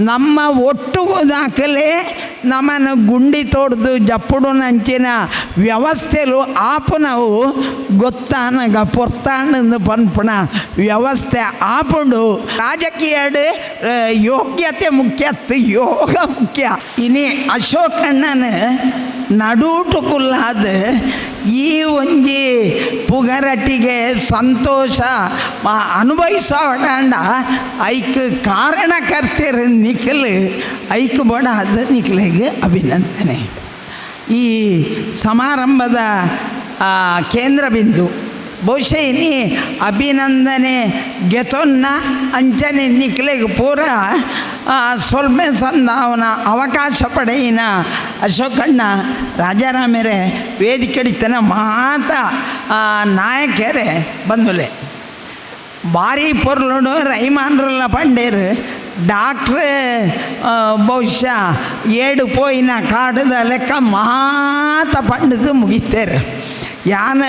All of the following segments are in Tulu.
ನಮ್ಮ ಒಟ್ಟುಗು ದಾಖಲೆ ನಮ್ಮನ್ನು ಗುಂಡಿ ತೋಡ್ದು ಜಪ್ಪುಡುನಂಚಿನ ವ್ಯವಸ್ಥೆಲು ಆಪುನವು ಗೊತ್ತಾನಗ ಪೊರ್ತಾಂಡು ಪನ್ಪುನ ವ್ಯವಸ್ಥೆ ಆಪುಂಡು. ರಾಜಕೀಯಡ್ ಯೋಗ್ಯತೆ ಮುಖ್ಯ, ಯೋಗ ಮುಖ್ಯ. ಇನಿ ಅಶೋಕಣ್ಣನ ನಡೂಟು ಕುಲ್ಲಾದ ಈ ಒಂಜಿ ಪುಗರಟಿಗೆ ಸಂತೋಷ ಅನುಭವಿಸೋಡಂಡ ಐಕ್ ಕಾರಣಕರ್ತೆರ್ ನಿಖಲ್, ಐಕ್ ಬೋಡಾದ್ ನಿಖಲೆಗೆ ಅಭಿನಂದನೆ. ಈ ಸಮಾರಂಭದ ಕೇಂದ್ರ ಬಿಂದು ಬಹುಶಃ ಇನಿ ಅಭಿನಂದನೆ ಗೆತೊನ್ನ ಅಂಚನೆ ನಿಖಲೆಗೆ ಪೂರ ಸೊಲ್ಮೆ ಸಂದಾವನ ಅವಕಾಶ ಪಡೆಯಿನ ಅಶೋಕಣ್ಣ, ರಾಜಾರಾಮೆರೆ, ವೇದಿಕೆಡಿತನ ಮಾತ ನಾಯಕರೇ, ಬಂಧುಲೆ, ಭಾರಿ ಪೊರ್ಲುಡು ರೈಮಾನ್ರಲ್ಲ ಪಂಡೇರು. ಡಾಕ್ಟ್ರೆ ಬಹುಶಃ ಏಡು ಪೋಯಿನ ಕಾಡದ ಲೆಕ್ಕ ಮಾತ ಪಂಡದು ಮುಗಿತೇರು. ಯಾನ್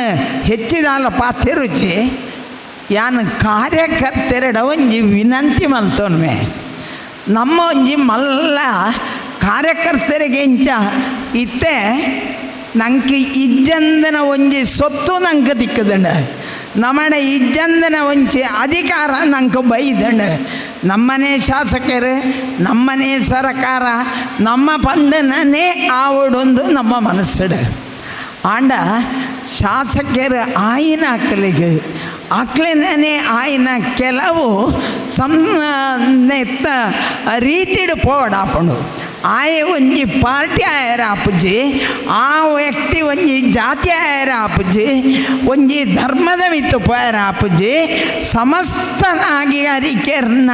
ಹೆಚ್ಚಿದಾಲ ಪಾತೆರುಜಿ. ಯಾನ್ ಕಾರ್ಯಕರ್ತೆರೆಡ ಒಂಜಿ ವಿನಂತಿ ಮಲ್ತೊನ್ವೆ. ನಮ್ಮ ಒಂಜಿ ಮಲ್ಲ ಕಾರ್ಯಕರ್ತರಿಗೆ ಇಂಚ ಇತ್ತೆ ನಂಗೆ ಇಜ್ಜಂದನ ಒಂಜಿ ಸೊತ್ತು ನಂಗೆ ತಿಕ್ಕದಂಡ, ನಮ್ಮಡ ಇಜ್ಜಂದನ ಒಂಜಿ ಅಧಿಕಾರ ನಂಗೆ ಬೈದಂಡ. ನಮ್ಮನೆ ಶಾಸಕರು, ನಮ್ಮನೆ ಸರಕಾರ, ನಮ್ಮ ಪಂಡನೇ ಆವಡೊಂದು ನಮ್ಮ ಮನಸ್ಸುಡು. ಆಂಡ ಶಾಸಕರು ಆಯಿನ ಅಕ್ಕಲಿಗೆ ಅಕ್ಲೆನೇ ಆಯಿನ ಕೆಲವು ಸಮ್ನೆತ್ತ ರೀತಿಡು ಪೋವಡಾಪುಂಡು. ಆಯೆ ಒಂಜಿ ಪಾರ್ಟಿ ಆಯರ ಆಪುಜಿ, ಆ ವ್ಯಕ್ತಿ ಒಂಜಿ ಜಾತಿ ಆಯರ ಆಪುಜಿ, ಒಂಜಿ ಧರ್ಮದ ಮಿತ್ತು ಪೋಯರ ಆಪುಜಿ. ಸಮಸ್ತ ನಾಗರಿಕರನ್ನ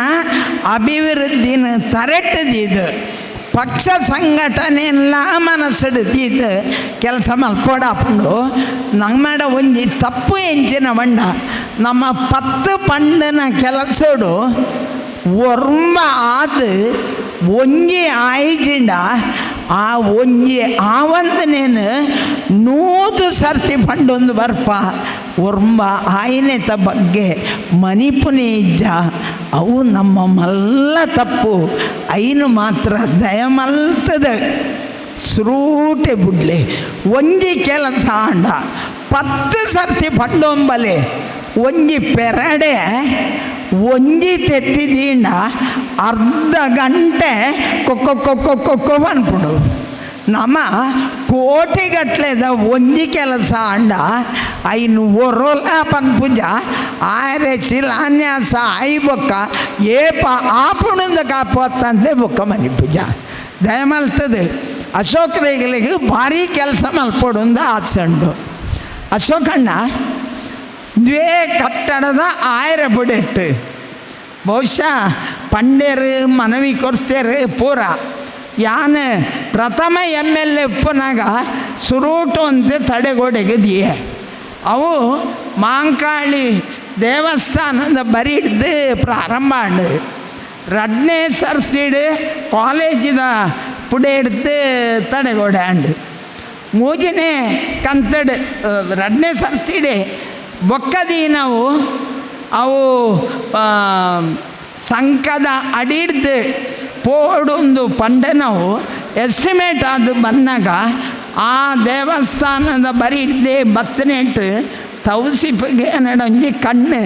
ಅಭಿವೃದ್ಧಿನ ತರೆಟ್ಟದಿದು ಪಕ್ಷ ಸಂಘಟನೆ ಎಲ್ಲ ಮನಸ್ಸಿಡ್ದಿದ್ದು ಕೆಲಸ ಮಲ್ಪೊಡಾಪುಂಡು. ನಮ್ಮಡ ಒಂಜಿ ತಪ್ಪು ಎಂಚಿನ ಬಂಡ, ನಮ್ಮ 10 ಪಂಡನ ಕೆಲಸೋಡು ಒರ್ಂಬ ಆದ್ ಒಂಜಿ ಆಯ್ಜಿಂಡ ಆ ಒಂಜಿ ಆವಂದನೇನು 100 ಸರ್ತಿ ಪಂಡೊಂದು ಬರ್ಪ. ಒರ್ಂಬ ಆಯ್ನೆತ ಬಗ್ಗೆ ಮನಿಪುನಿ ಇಜ್ಜ. ಅವು ನಮ್ಮ ಮಲ್ಲ ತಪ್ಪು. ಐನು ಮಾತ್ರ ದಯಮಲ್ತದೆ ಸುರೂಟೆ ಬುಡ್ಲೆ. ಒಂಜಿ ಕೆಲಸ ಆಂಡ 10 ಸರ್ತಿ ಪಂಡೊಂಬಲೆ. ಒಂಜಿ ಪೆರಡೆ ಒಂಜಿ ತೆತ್ತಿದೀಂಡ ಅರ್ಧ ಗಂಟೆ ಕೊಕ್ಕೊ ಕೊಕ್ಕೊ ಕೊಕ್ಕೊ ಅನ್ಪುಂಡು. ನಮ್ಮ ಕೋಟಿಗಟ್ಲೆದ ಒಂಜಿ ಕೆಲಸ ಆಂಡ ಐನು ಒರೋಲ ಪನ್ಪುಜ. ಆರೆ ಶಿಲಾನ್ಯಾಸ ಆಯಿ ಬೊಕ್ಕ ಏಪ ಆಪುಣದ ಕಾಪತ್ತಂದೆ ಬೊಕ್ಕ ಮನಿಪುಜ. ದಯಮಲ್ತದೆ ಅಶೋಕ್ ರೇಗಲಿಗೆ ಭಾರಿ ಕೆಲಸ ಮಲ್ಪೊಡುಂದ ಆಸೆ ಉಂಡು. ಅಶೋಕಣ್ಣ, ದ್ವೇ ಕಟ್ಟಡದ ಆಯರ ಬುಡೆಟ್ಟು ಬಹುಶಃ ಪಂಡೇರು ಮನವಿ ಕೊಡ್ತೇರು ಪೂರ. ಯಾನ್ ಪ್ರಥಮ ಎಮ್.ಎಲ್.ಎ ಉಪ್ಪನಾಗ ಸುರೂಟು ಅಂತ ತಡೆಗೋಡೆಗೆ ದಿಯೆ. ಅವು ಮಾಂಕಾಳಿ ದೇವಸ್ಥಾನದ ಬರಿ ಹಿಡ್ದು ಪ್ರಾರಂಭ ಆಂಡ್. ರಡ್ನೇ ಸರ್ತಿಡು ಕಾಲೇಜಿನ ಪುಡೆ ಹಿಡ್ದು ತಡೆಗೋಡೆ ಆಂಡ್. ಮೂಜನೇ ಕಂತಡ್ ರಡ್ನೇ ಸರ್ತಿಡೆ ಬೊಕ್ಕದಿ ನಾವು ಅವು ಸಂಕದ ಅಡಿಡ್ದು ಪೋಡೊಂದು ಪಂಡೆ. ನಾವು ಎಸ್ಟಿಮೇಟ್ ಅದು ಬಂದಾಗ ಆ ದೇವಸ್ಥಾನದ ಬರಿ ಹಿಡ್ದೆ ಬತ್ತನೇಟ್ ತೌಸಿಪಿಗೆ ಒಂಜಿ ಕಣ್ಣು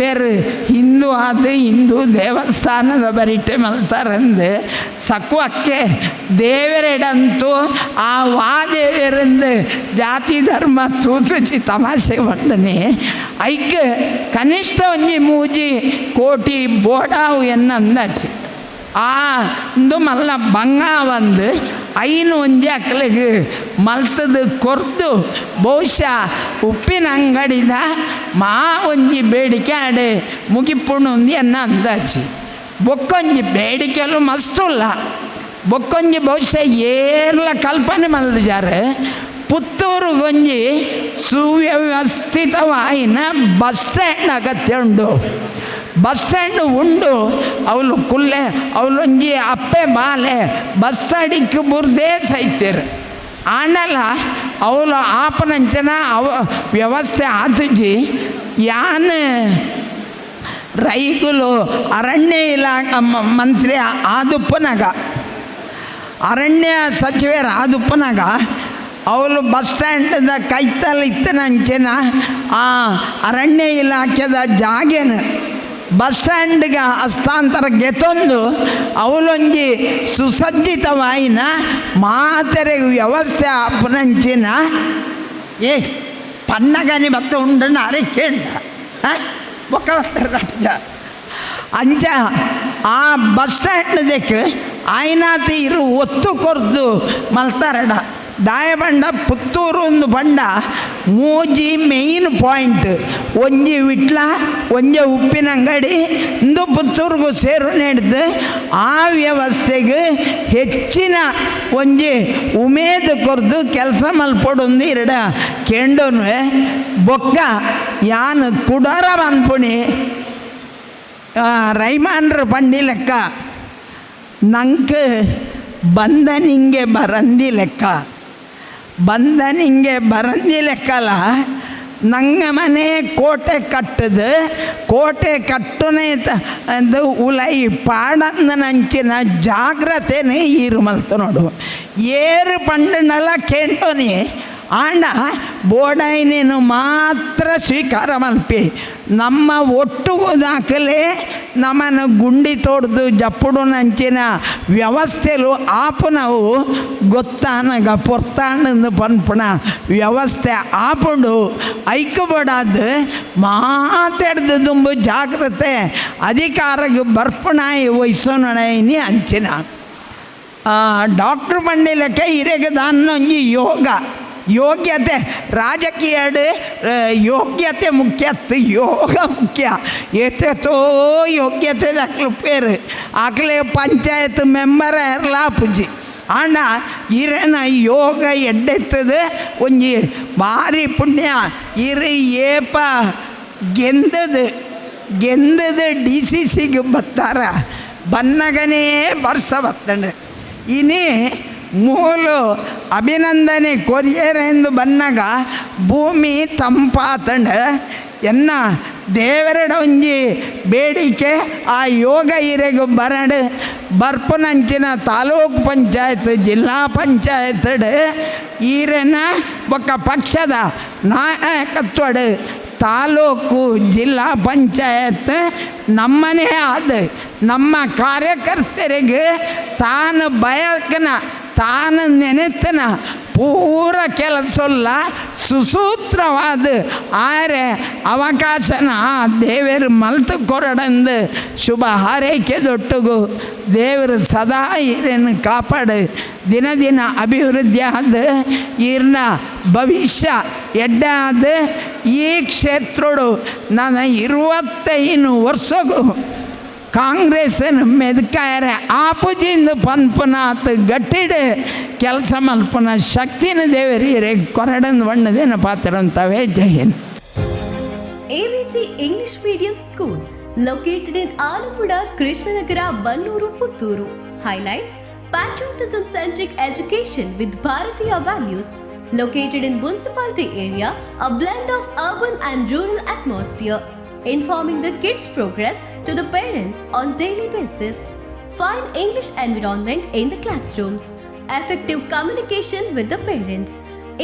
ಬೇರೆ ಹಿಂದೂ ಆದ ಹಿಂದೂ ದೇವಸ್ಥಾನದ ಬರಿಟೆ ಮಲ್ತಾರಂದು ಸಕ್ವಕ್ಕೆ ದೇವರೆಡಂತೂ ಆ ವಾ ದೇವರಂದು ಜಾತಿ ಧರ್ಮ ತೂತುಜಿ. ತಮಾಷೆ ಬಂಡನೆ. ಐಕ್ ಕನಿಷ್ಠ ಒಂಜಿ 3 ಕೋಟಿ ಬೋಡಾವು ಎನ್ನ ಅಂದಾಜು. ಆ ಇಂದು ಮಲ್ಲ ಬಂಗ ಒಂದು ಐನು ಒಂಜಿ ಅಕ್ಲೆಗ್ ಮಲ್ತದು ಕೊರ್ದು ಬಹುಶಃ ಉಪ್ಪಿನ ಅಂಗಡಿದ ಮಾ ಒಂಜಿ ಬೇಡಿಕೆ ಆಡೆ ಮುಗಿಪುಣು ಒಂದು ಎನ್ನ ಅಂದಾಜು. ಬೊಕ್ಕೊಂಜಿ ಬೇಡಿಕೆಲು ಮಸ್ತುಲ್ಲ. ಬೊಕ್ಕೊಂಜಿ ಬಹುಶಃ ಏರ್ಲ ಕಲ್ಪನೆ ಮಲ್ದಿಜಾರೆ. ಪುತ್ತೂರುಗೊಂಜಿ ಸುವ್ಯವಸ್ಥಿತವಾಯಿನ ಬಸ್ ಸ್ಟ್ಯಾಂಡ್ ಅಗತ್ಯ ಉಂಡು. ಬಸ್ ಸ್ಟ್ಯಾಂಡ್ ಉಂಡು. ಅವಳು ಕುಲ್ಲೆ ಅವಳೊಂಜಿ ಅಪ್ಪೆ ಬಾಲೆ ಬಸ್ ತಡಿಕ್ ಬುರ್ದೇ ಸೈತೇರು. ಆಂಡಲ ಅವಳು ಆಪನಂಚನ ಅವ ವ್ಯವಸ್ಥೆ ಆತುಜಿ. ಯಾನ್ ರೈಗುಲು ಅರಣ್ಯ ಇಲಾಖೆ ಮಂತ್ರಿ ಆದುಪ್ಪನಾಗ, ಅರಣ್ಯ ಸಚಿವರು ಆದುಪ್ಪನಾಗ ಅವಳು ಬಸ್ ಸ್ಟ್ಯಾಂಡ್ದ ಕೈತಲ್ ಇತ್ತನಂಚಿನ ಆ ಅರಣ್ಯ ಇಲಾಖೆದ ಜಾಗೆನ ಬಸ್ ಸ್ಟ್ಯಾಂಡ್ಗೆ ಹಸ್ತಾಂತರ ಗೆತೊಂದು ಅವಳೊಂಜಿ ಸುಸಜ್ಜಿತವಾಯಿನ ಮಾತೆರೆಗ್ ವ್ಯವಸ್ಥೆ ಆಪುನಂಚಿನ. ಏ ಪನ್ನಗನಿ ಬತ್ತ ಉಂಡಣ್ಣ ಅರೆ ಕೇಂಡ ಬೊಕ್ಕ ಬತ್ತರ. ಅಂಚ ಆ ಬಸ್ ಸ್ಟ್ಯಾಂಡ್ ದೆಕ್ ಆಯ್ನಾತ ಇರು ಒತ್ತು ಕೊರ್ದು ಮಲ್ತಾರಡ. ದಾಯ ಪಂಡ ಪುತ್ತೂರು ಒಂದು ಪಂಡ ಮೂಜಿ ಮೇಯ್ನ್ ಪಾಯಿಂಟ್, ಒಂಜಿ ವಿಟ್ಲ, ಒಂಜಿ ಉಪ್ಪಿನಂಗಡಿ, ಇಂದು ಪುತ್ತೂರುಗು ಸೇರು ನೆಡ್ದು ಆ ವ್ಯವಸ್ಥೆಗೆ ಹೆಚ್ಚಿನ ಒಂಜಿ ಉಮೇದು ಕೊರ್ದು ಕೆಲಸ ಮಲ್ಪೊಡೊಂದು ಇರಡ ಕೆಂಡೋನು. ಬೊಕ್ಕ ಯಾನ್ ಕುಡರ ಮನ್ಪುಣಿ, ರೈಮಾನ್ರ ಪಂಡಿ ಲೆಕ್ಕ ನಂಗೆ ಬಂದನಿಂಗೆ ಬರಂದಿ ಲೆಕ್ಕ, ಬಂದನಿಂಗೆ ಬರಂದಿ ಲೆಕ್ಕಲ. ನಂಗೆ ಮನೆ ಕೋಟೆ ಕಟ್ಟದು, ಕೋಟೆ ಕಟ್ಟುನೇ ಅದು ಉಲೈ ಪಾಡಂದನಂಚಿನ ಜಾಗ್ರತೆನೇ ಈರು ಮಲ್ತು ನೋಡು. ಏರು ಪಂಡನಲ ಕೆಂಟೋನಿ ಆಂಡ ಬೋಡೈನೇನು ಮಾತ್ರ ಸ್ವೀಕಾರ ಮಲ್ಪಿ. ನಮ್ಮ ಒಟ್ಟುಗು ದಾಖಲೆ ನಮ್ಮನ್ನು ಗುಂಡಿ ತೋಡ್ದು ಜಪ್ಪುಡುನಂಚಿನ ವ್ಯವಸ್ಥೆಲು ಆಪು. ನಾವು ಗೊತ್ತಾನಗ ಪೊರ್ತಾಂಡು ಪನ್ಪುಣ ವ್ಯವಸ್ಥೆ ಆಪುಂಡು. ಐಕಬೋಡಾದ ಮಾತಾಡ್ದು ದುಂಬು ಜಾಗ್ರತೆ ಅಧಿಕಾರಕ್ಕೆ ಬರ್ಪುಣಾಯಿ ವಹಿಸೋಣಿ ಅಂಚಿನ. ಡಾಕ್ಟ್ರ್ ಪಂಡಿ ಲೆಕ್ಕ ಇರೆಗ್ ದಾನ್ನೊಂಜಿ ಯೋಗ ಯೋಗ್ಯತೆ. ರಾಜಕೀಯಡ್ ಯೋಗ್ಯತೆ ಮುಖ್ಯ, ಯೋಗ ಮುಖ್ಯ. ಏತೇತೋ ಯೋಗ್ಯತೆ ದಾಕ್ಲು ಪೇರು ಆಕ್ಲೆ ಪಂಚಾಯತ್ ಮೆಂಬರ್ ಇರ್ಲಾ ಪುಜಿ. ಆಂಡ ಇರೆನ ಯೋಗ ಎಡ್ಡೆತ್ತದು, ಒಂಜಿ ಭಾರಿ ಪುಣ್ಯ. ಇರು ಏಪ ಗೆಂದದು ಗೆಂದದು ಡಿಸಿಸಿಗೆ ಬತ್ತಾರ, ಬನ್ನಗನೇ ಬರ್ಸ ಬತ್ತಂಡು. ಇನಿ ಮೂಲು ಅಭಿನಂದನೆ ಕೊರಿಯರೆಂದು ಬನ್ನಗ ಭೂಮಿ ತಂಪಾತಂಡ. ಎನ್ನ ದೇವರಡ ಒಂಜಿ ಬೇಡಿಕೆ, ಆ ಯೋಗ ಇರೆಗು ಬರಡು. ಬರ್ಪುನಂಚಿನ ತಾಲೂಕು ಪಂಚಾಯತ್, ಜಿಲ್ಲಾ ಪಂಚಾಯತ್ ಈರೆನ ಬೊಕ್ಕ ಪಕ್ಷದ ನಾಯಕತ್ವಡ್ ತಾಲೂಕು ಜಿಲ್ಲಾ ಪಂಚಾಯತ್ ನಮ್ಮನೇ ಆದ ನಮ್ಮ ಕಾರ್ಯಕರ್ತರಿಗೆ ತಾನು ಬಯಕನ ತಾನು ನೆನೆತನ ಪೂರ ಕೆಲಸಲ್ಲ ಸುಸೂತ್ರವಾದ ಆರೆ ಅವಕಾಶನ ಆ ದೇವರು ಮಲ್ತು ಕೊರಡಂದು ಶುಭ ಹಾರೈಕೆ ದೊಟ್ಟುಗು. ದೇವರು ಸದಾ ಈರನ್ನು ಕಾಪಾಡು, ದಿನ ದಿನ ಅಭಿವೃದ್ಧಿ ಆದ ಈರ್ನ ಭವಿಷ್ಯ ಎಡ್ಡೆ ಆದ. ಈ ಕ್ಷೇತ್ರಡು ನಾನು 25 ವರ್ಷಗೂ ಕಾಂಗ್ರೆಸ್ ಮೆದ್ಕಾಯರೆ ಆಪುಜಿಂದ ಪನ್ಪುನಾತ್ ಗಟ್ಟಿಡ್ ಕೆಲಸ ಮಲ್ಪುನ ಶಕ್ತಿನ ದೇವರಿ ಕೊರಡಂದು ಬಣ್ಣದೇನ ಪಾತ್ರ. ಜೈ Hind. AVG English Medium School, located in Alampuzha, Krishnanagara, Bannur, Puttur. Highlights: patriotism centric education with Bharatiya values. Located in municipality area, a blend of urban and rural atmosphere. Informing the kids' progress to the parents on daily basis. Fine English environment in the classrooms. Effective communication with the parents.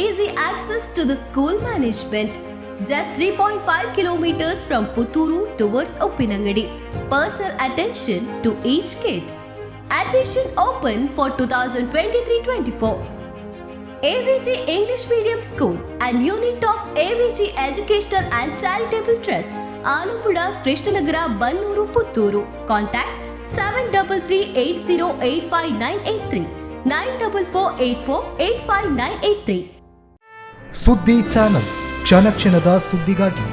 Easy access to the school management. Just 3.5 kilometers from Puttur towards Uppinangady. Personal attention to each kid. Admission open for 2023-24. AVG English Medium School, an unit of AVG Educational and Charitable Trust, Alampuzha, Krishnanagara, Bannur, Puttur. Contact 7338085983, 9448485983. ಸುದ್ದಿ ಚಾನಲ್, ಕ್ಷಣ ಕ್ಷಣದ ಸುದ್ದಿಗಾಗಿ.